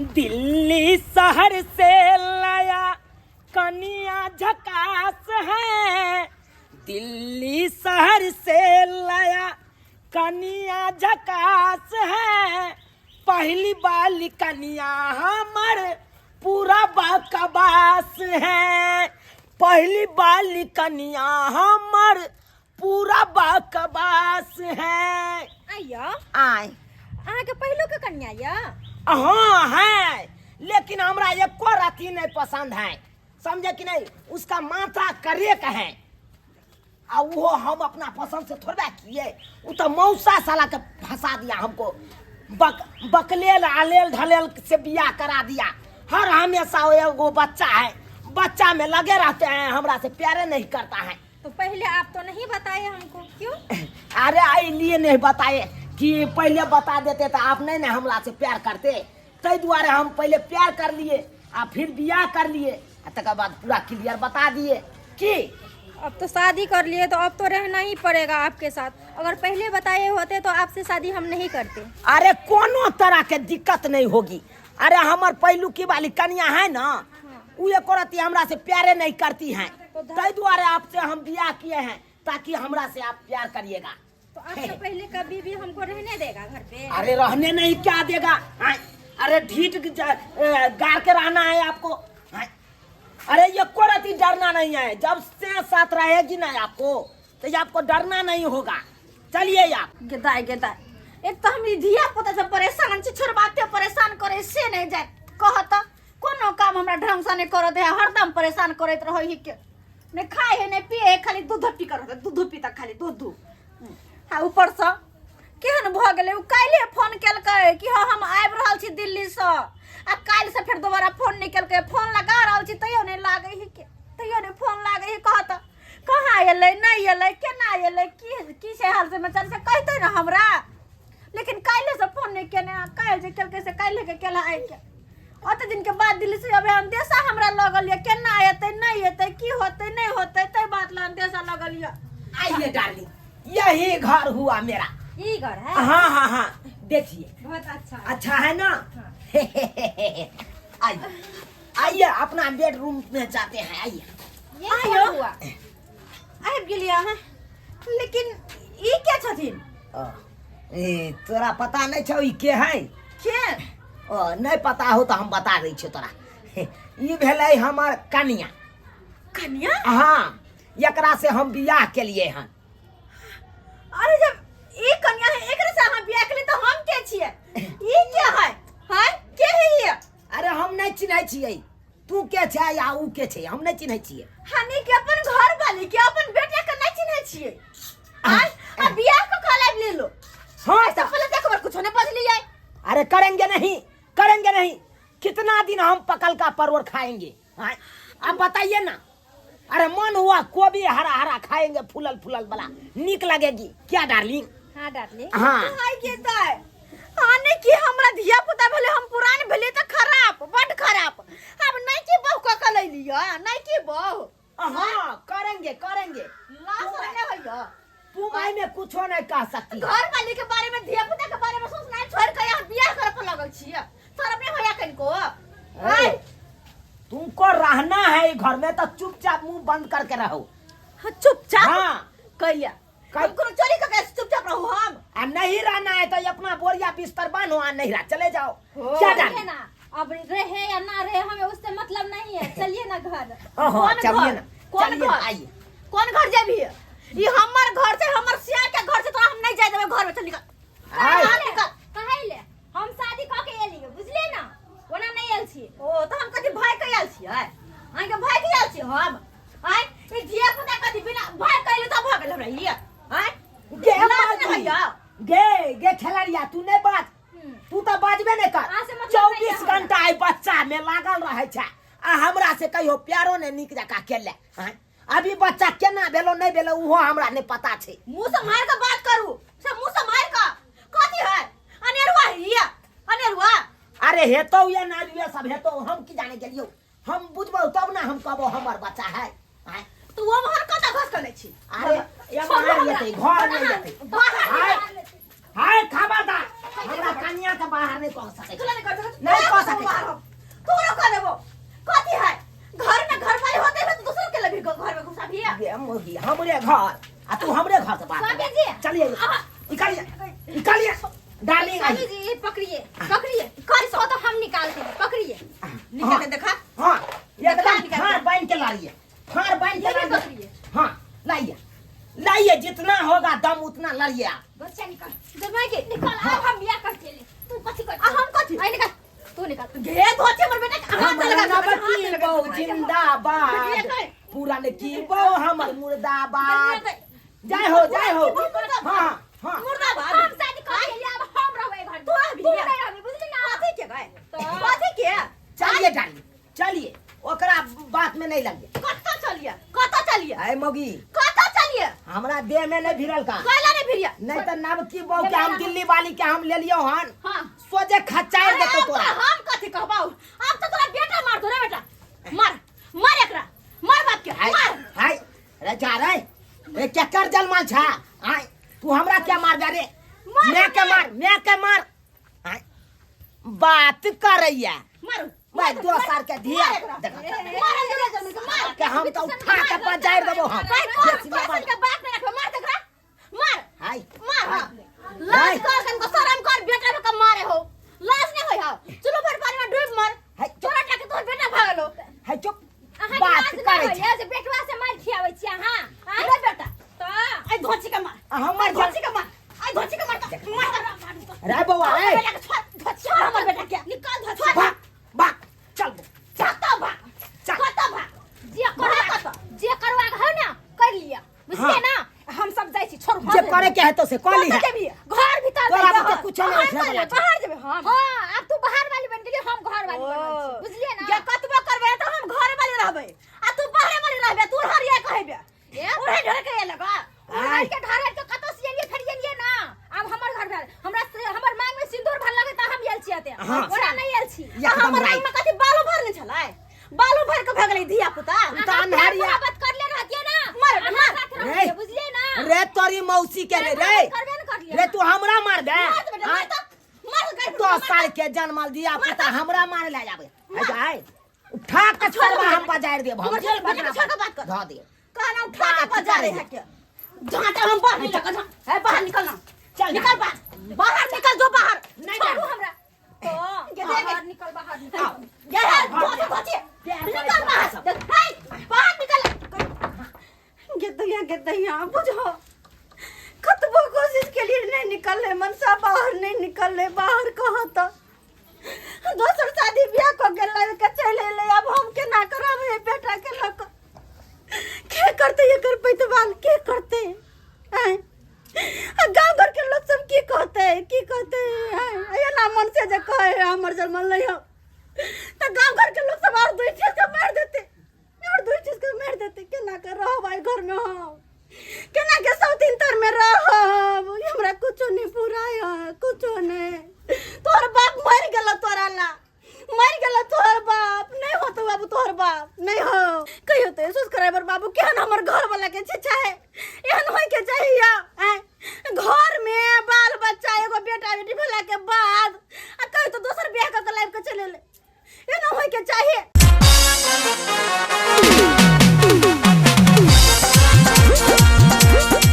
दिल्ली शहर से लाया कनिया झकास है, दिल्ली शहर से लाया कनिया झकास है, पहली बाली कनिया हमर पूरा बकवास है, पहली बाली कनिया हमर पूरा बकवास है। आइया। आय। अहाँके पहिलो के कन्या या? हाँ है, लेकिन हमरा एको रति नहीं पसंद है, समझे कि नहीं? उसका माथा करेक है आ वो हम अपना पसंद से थोड़ा किए, वो तो मौसा साला के फंसा दिया हमको, बकलेल आलेल ढलेल से बियाह करा दिया। हर हमेशा वो एगो बच्चा है, बच्चा में लगे रहते हैं, हमरा से प्यारे नहीं करता है। तो पहले आप तो नहीं बताए हमको, क्यों? अरे आई लिए नहीं बताए कि पहले बता देते तो आप नहीं ना हमरा से प्यार करते, ताहि दुआरे हम पहले प्यार कर लिए आ फिर बियाह कर लिए आ तकर बाद पूरा क्लियर बता दिए कि अब तो शादी कर लिए तो अब तो रहना ही पड़ेगा आपके साथ। अगर पहले बताए होते तो आपसे शादी हम नहीं करते। अरे कोनो तरह के दिक्कत नहीं होगी। अरे हमर पहलुकी वाली कन्या है ना, उ एको रत्ती हमरा से प्यारे नहीं करती है, तो ध- ताहि दुआरे आपसे हम बियाह किए हैं ताकि हमरा से आप प्यार करिएगा। तो आपसे पहले कभी भी हमको रहने देगा घर पे? अरे रहने नहीं क्या देगा? हाँ, अरे ढीठ गार के रहना है आपको। हाँ, अरे ये को रत्ती डरना नहीं है, जब से साथ रहेगी ना आपको तो ये आपको डरना नहीं होगा। चलिए आप। गेदाय गेदाय, एक तो हम धिया पुता से परेशान छी, छोड़बाते परेशान करे से नहीं जाए, कहत कोनो काम हमरा ढंग से नहीं करत है, हरदम परेशान करत रहै ही के, नहीं खाए है नहीं पिए है, खाली दूध पी कर दूध पीता, खाली दूध। हाँ ऊपर से केहन भऽ गेलै, ओ काल्हि फोन केलकै कि हाँ हम आबि रहल छी दिल्ली से, आ काल्हि से फेर दोबारा फोन नहि केलकै, फोन लगा रहल छी तैयो नहि लागै ही के, तैयो नहि फोन लागै ही, कहत कहाँ एलै नहि एलै केना एलै की की छै हाल समाचार से कहतै ने हमरा, लेकिन काल्हि से फोन नहि केने, आ काल्हि जे केलकै से काल्हि के केला आबि के ओते दिन के बाद दिल्ली से अबे अंदेशा हमरा लगल ये केना एतै नहि एतै की होतै नहि होतै, तै बात ला अंदेशा लगल ये। आइए डार्लिंग, यही घर हुआ मेरा। ई घर है? हाँ हाँ हाँ, देखिए बहुत अच्छा है। अच्छा है ना? हाँ। आइए आइए अपना बेडरूम में जाते हैं, आइए। ये कौन हुआ? आबि गेलियै अहाँ, लेकिन ई के छथिन? ए, तोरा पता नहीं छौ ई के है? के? ओ, नहीं पता हो तो हम बता दै छियौ तोरा। ई भेलै हमर कनिया। कनिया? हाँ, एकरा से हम बियाह केलिए हन। अरे जब ई कनिया है एकरे से अहाँ बियाह केलिए तो हम के छियै? ई के है? हैं? के है ई? अरे हम नहीं चिन्है छियै, तू के छै या ऊ के छै, हम नहीं चिन्है छियै। हनी के अपन घर वाली के अपन बेटा के नहीं चिन्है छियै। आय आ बियाह को कल आबि लेलो। हाँ, ऐसा पहले देख बार कुछो नहीं बजलियै। अरे करेंगे नहीं, करेंगे नहीं, कितना दिन हम पकल का परोर खाएंगे? हाँ, आप बताइए ना। अरे मन हुआ कोबी हरा हरा खाएंगे, फूलल फूलल वाला निक लगेगी क्या डार्लिंग? हाँ डार्लिंग। हाँ। हाय के ताय। हाँ नहीं कि हमरा धिया पुता भेले, हम पुरान भेले त खराब, बड खराब। हम नहीं कि बहू क क लैलियो, नहीं कि बहू। हाँ करेंगे करेंगे। लाश रहने होइयो। तू माई में कुछो नहीं कह सकती। घर वाली के बारे में, धिया पुता के बारे में सोचना छोड़ के यहाँ बियाह करे पर लगल छियै। शरम नहीं होया कनको? ए, तुमको रहना है घर में तो चुपचाप मुंह बंद करके रहो। हाँ, चुपचाप? हाँ। कहिया? हम कोनो चोरी करके चुपचाप रहू हम? आ नहीं रहना है तो अपना बोरिया बिस्तर बांधो आ नहीं रहा चले जाओ। हो। क्या डाली? चलिए ना, अब रहे या ना रहे हमें उससे मतलब नहीं है, चलिए ना घर। हाँ, कौन चलिए घर? ना, कौन चलिए ना, घर? आइए। कौन घर जेबही? ई हमर घर छै, हमर सियार के घर छै, तोरा हम नहीं जाय देबै घर में, चल निकल। आइ। बाहर निकल। कहै ले हम शादी कऽ के एलियै, बुझलियै ना, ओना नहि आयल छियै। ओ तऽ हम कथी भाय के आयल छियै? अहाँके भाय के आयल छियै हम? आँय, ई धिया पुता कथी बिना भाय के एलियै तऽ भऽ गेल हमरा ई? आँय? गे लाज नहि बाजी। होइया? गे, गे खेलरिया, तू नहि बाज। तू तऽ बाजबे नहि कर। अहाँ से मतलब नहि 24 हमरा। घंटा एहि बच्चा में लागल रहै छै आ हमरा से कहियो प्यारो नहि नीक जकाँ केले। आँय, अभी बच्चा केना भेलो नहि भेलो उहो हमरा नहि पता छै। मुँह से मारि कऽ बात करू, से मुँह से मारि कऽ। कथी है? अनेरुआ है ई, अनेरुआ। अरे हेतौ या ना ये सब हेतौ, हम की जाने गेलियौ, हम बुझबौ तब ना हम कहबौ हमर बच्चा है। आँय? तू वो मोहर कतऽ घस कऽ लै छी? अरे, ये छोड़ू बाहर हमरा। जेतै, घर नहि जेतै। बाहर हाय, निकाल। हाय, खबरदार। हमरा कनिया के बाहर नहीं कह सकै तोरा नहीं कर सकै नहीं कह सकै। तोरा कह देबो कथी है घर में घर वाली होते हुए तो दूसरों के लगी घर में घुसा भी है बे मोगी हमरे घर आ तू हमरे घर से बात स्वामी जी। चलिए निकालिए निकालिए डार्लिंग स्वामी आइए जी ये पकड़िए पकड़िए इसको तो हम निकालते हैं पकड़िए निकाल के देखा हाँ एकदम निकाल। फाड़ बांध के लाइए फाड़ बांध के ये भी लाइए पकड़िए। हाँ लाइए लाइए जितना होगा दम उतना लड़िए आप बच्चा निकाल जमाई के निकाल अब हम बियाह कर चले तू कथी कर आ हम कथी आई निकाल तू निकाल घे धोचे हमर बेटा के हाथ हमर लगा नवकी बहु जिंदाबाद पुरनकी बहु हमर मुर्दाबाद जय हो जय हो हाँ हाँ मुर्दाबाद हम शादी कर लिए अब हम रहबै घर तू रहबी। तू नहीं रहबी बुझली ना कथी के गए तो- कथी के चलिए डालिए चलिए ओकरा बात में नहीं लगिए कत्तो चलिए कत्तो चलिए अरे मौगी कत्तो चलिए हमरा देह में नहीं भिड़ल का कैला नहीं भिड़िया नहीं तो नवकी बहु के हम दिल्ली वाली के हम ले लियो हन हां सोझे खचाई अरे देतो अब तोरा तो हम कथी कहबाऊ अब तो तोरा बेटा मार दो रे बेटा मार मार एकरा मार बाप के हाय मार हाय रे जा रे रे केकर जलमल छा आय तू हमरा क्या मार दे रे मार मैं के मार मैं के मार आय बात करैया मारू भाई दो साल के धिया देख मार अंदर जमीन के मार के हम तो उठा के पजारि देबो हम कहीं कोन बेसी ना पैसन बात। के बात नहीं रखबे मार देखा मार हाय मार हाँ। लाज कर कन को शरम कर बेटा के मारे हो लाज नहीं होय हो चलो भर पानी में डूब मर हाय तोरा टाके तोर बेटा भागलो हाय चुप अहाँ बात लाज करै नहि छै होइए जे बेटवा से मारि खियाबै छी अहाँ आँय? अरे बेटा तऽ आई धोची के मार आ हमर आई धोची के मार आई धोची के मार त- मार त- रे बौआ रे बेटा के छोड़ धोची छोड़ हमर बेटा के निकाल धोची भाग भाग चल बौ, कत्तो भाग चल। कत्तो भाग जे करवा जे करवा के हौ ने कर लिअ बुझलियै हाँ। ना हम सब जाइ छी छोड़ू जे करे के हेतौ से कऽ कत्तो लीहे जेबही घर भीतर तोरा जाइ बुते छी। कुछो नहि बाहर उठे वाला जेबै, छै बाहर जेबै हम हाँ आब तू बाहर वाली बन गेली हम घर वाली बनल छी बुझलियै ना जे कतबो करबै तऽ हम घरे वाली रहबै आ तू बाहरे वाली रहबे तू हरिया कहबे उड़े ढोरे के लगा आय। के घर के कतौ से एलियै फेर एलियै ना आब हमर घर भेल हमरा से हमर मांग में सिंदूर भर लगे त हम आयल छी एते हाँ। ओना नहीं आयल छी आ एकदम हमर राइट मांग में कथी बालू भरने छलै बालू भर के भगलै धिया पुता तू तऽ अन्हारिया मोहब्बत कर ले रहतियै ना मार, अहाँ मार। साथ रे। रहतियै बुझलियै ना रे तोरी मौसी के रे रे करबे न करलियै रे तू हमरा मार दे मार दे बेटा मार आय। त मार गाय दो साल के जन्मल दिया पुता हमरा मारे ले जाबे आय आय उठा के छोड़ छोड़बा बेटा। हम बजारि देब हम हमर छोड़ बेटा, छोड़ के बात कर। धऽ दे कहना उठा के बजा रहे है के झांटा हम बाहर निकल जा है बाहर निकलना चल निकल बाहर बाहर निकल जो बाहर नहीं छोड़ू जाना। हमरा तो के दे बाहर निकल बाहर निकल आओ। ये है धोती धोती निकल बाहर देख, हाय बाहर निकल गे दैया बुझो कतबो कोशिश के लिए नहीं निकल रहे मनसा बाहर नहीं निकल रहे बाहर कहाँ तो दोसर शादी बियाह कऽ के लड़ के चलि एलै आब हम केना करब हे बेटा के लऽ कऽ के करतै एकर पैतवाल के करतै आँय आ गाँव घर के लोग सब की कहतै की कहतै आँय एना मन से जे कहै है हमर जन्मल नहीं हो तऽ गाँव घर के लोग सब और दुई चीज के मारि देतै और दुई चीज के मारि देतै केना के रहब आइ घर में हम केना के सौतीन तर में रहब हमरा कुछो नहीं पूरा है कुछो नहीं तोहर बाप मर गेल तोरा ला मर गेल तोहर बाप नहीं हो तो बाबू तोहर बाप नहीं हो कहियो तो सब्सक्राइबर बाबू केहन हमर घर वाला के छे चाहे एहन होय के चाहिए आँय घर